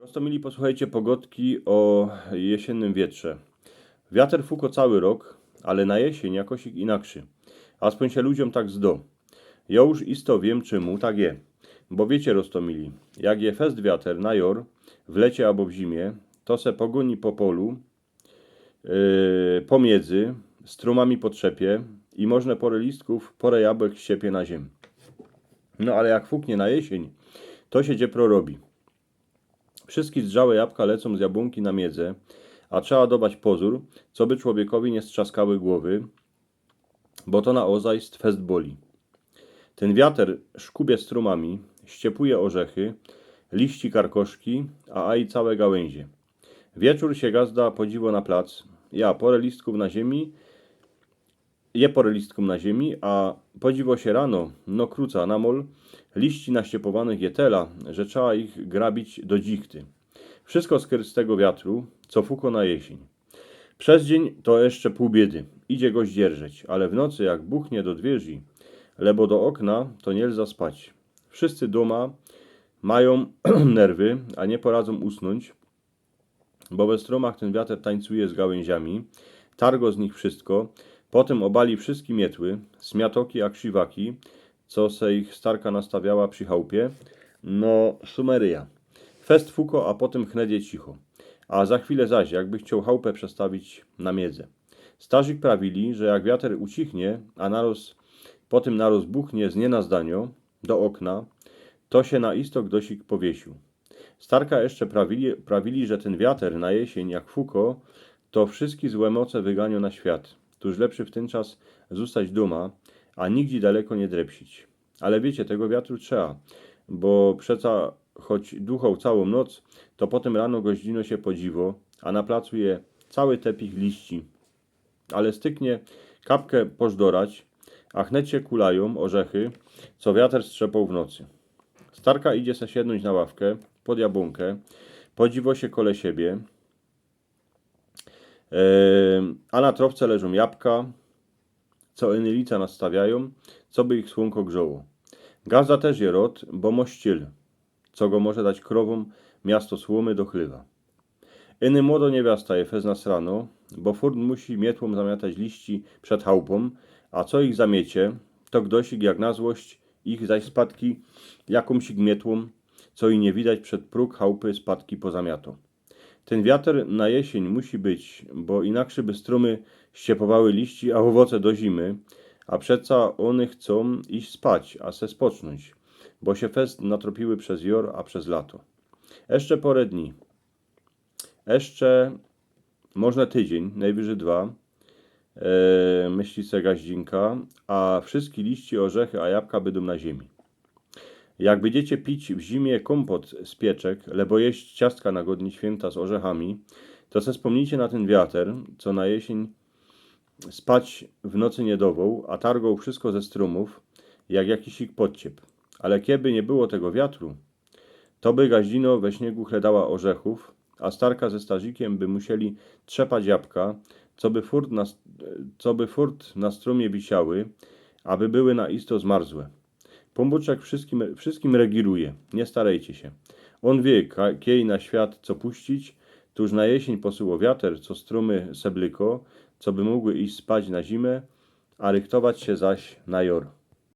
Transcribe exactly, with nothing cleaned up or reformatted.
Prosto mili, posłuchejcie pogodki ô jesiynnym wietrze. Wiater fuko cały rok, ale na jesiyń jakosik inakszy. Aspōń sie ludziōm tak zdo. Jo już isto wiym, czymu tak je. Bo wiycie, Rostomili, jak je fest wiater na jor, w lecie abo w zimie, to se pogōni po polu, yy, pomiydzy, strōmami potrzepie i możne porã listkōw, porã jabłek ściepie na ziymiã. No ale jak fuknie na jesiyń, to sie dziepro robi. Wszyjske zdrzałe jabłka lecōm z jabłōnki na miedzã, a trzeba dobać pozōr, coby człowiekowi niy strzaskały głowy, bo to na ôzajst fest boli. Tyn wiater szkubie strōmami, ściepuje ôrzechy, liści karkoszki, a aj całe gałynzie. Wieczōr sie gazda podziwo na plac, ja, porã listkōw na ziymi, je porã listkōm na ziymi, a podziwo sie rano, no kruca na mol, liści naściepowanych je tela, że trzeba ich grabić do dzichty. Wszysko skyr z tego wiatru, co fuko na jesiyń. Bez dziyń to jeszcze pōł biedy, idzie go zdzierżeć, ale w nocy, jak buchnie do dwiyrzi, lebo do ôkna, to niy lza spać. Wszyscy dōma majōm nerwy, a niy poradzōm usnōńć, bo we strōmach tyn wiater tańcuje z gałynziami, targo z nich wszysko, potym ôbali wszyjske mietły, smiatoki a krziwaki, co se ich starka nastawiała przi chałpie. No, sumeryja. Fest fuko, a potym chnet je cicho. A za chwilã zaś, jakby chcioł chałpã przestawić na miedzã. Starzik prawili, że jak wiater ucichnie, a naroz, potym naroz buchnie z niy na zdanio do ôkna, to sie na isto gdosik powiesiōł. Starka jeszcze prawili, prawili, że tyn wiater na jesiyń, jak fuko, to wszyjske złe moce wyganiōm na świat. Tōż lepszy w tyn czas zōstać dōma, a nigdzie daleko niy drepsić. Ale wiycie, tego wiatru trzeba, bo przeca choć duchoł całōm noc, to potym rano goździno sie podziwo, a na placu je cały tepich liści. Ale styknie kapkã pożdorać, a chnet sie kulajōm ôrzechy, co wiater strzepoł w nocy. Starka idzie se siednōńć na ławkã pod jabłōnkã, podziwo sie kole siebie, yy, a na trowce leżōm jabłka, co yny lica nastawiajōm, coby ich słōnko grzoło. Gazda tyż je rod, bo mo ściel, co go może dać krowōm miasto słōmy do chlywa. Yny młodo niewiasta je fest nasrano, bo furt musi mietłōm zamiatać liści przed chałpōm, a co ich zamiecie, to gdosik jak na złość ich zaś spadki jakōmsik mietłōm, co i niy widać, przed prōg chałpy spadki pozamiato. Tyn wiater na jesiyń musi być, bo inakszy by strōmy ściepowały liści a ôwoce do zimy, a przeca ône chcōm iś spać, a se spocznōńć, bo sie fest natropiły bez jor a bez lato. Jeszcze porã dni. Jeszcze możne tydziyń, nojwyżyj dwa, yy, myśli se gaździnka, a wszyjske liści, ôrzechy a jabłka bydōm na zimi. Jak bydziecie pić w zimie kōmpot z pieczek, lebo jeść ciastka na godnie świynta z ôrzechami, to se spōmnijcie na tyn wiater, co na jesiyń spać w nocy niy dowoł, a targoł wszysko ze strōmōw, jak jakisik podciep. Ale keby niy było tego wiatru, to by gaździno we śniygu chledała ôrzechōw, a starka ze starzikiym by musieli trzepać jabłka, co by furt na, co by furt na strōmie wisiały, aby były na isto zmarzłe. Pōnbōczek wszyskim, wszyskim regiruje, niy starejcie sie. Ôn wiy, ka-, kiej na świat co puścić, tōż na jesiyń posyło wiater, co strōmy se blyko, co by mogły iś spać na zimie, a rychtować sie zaś na jor.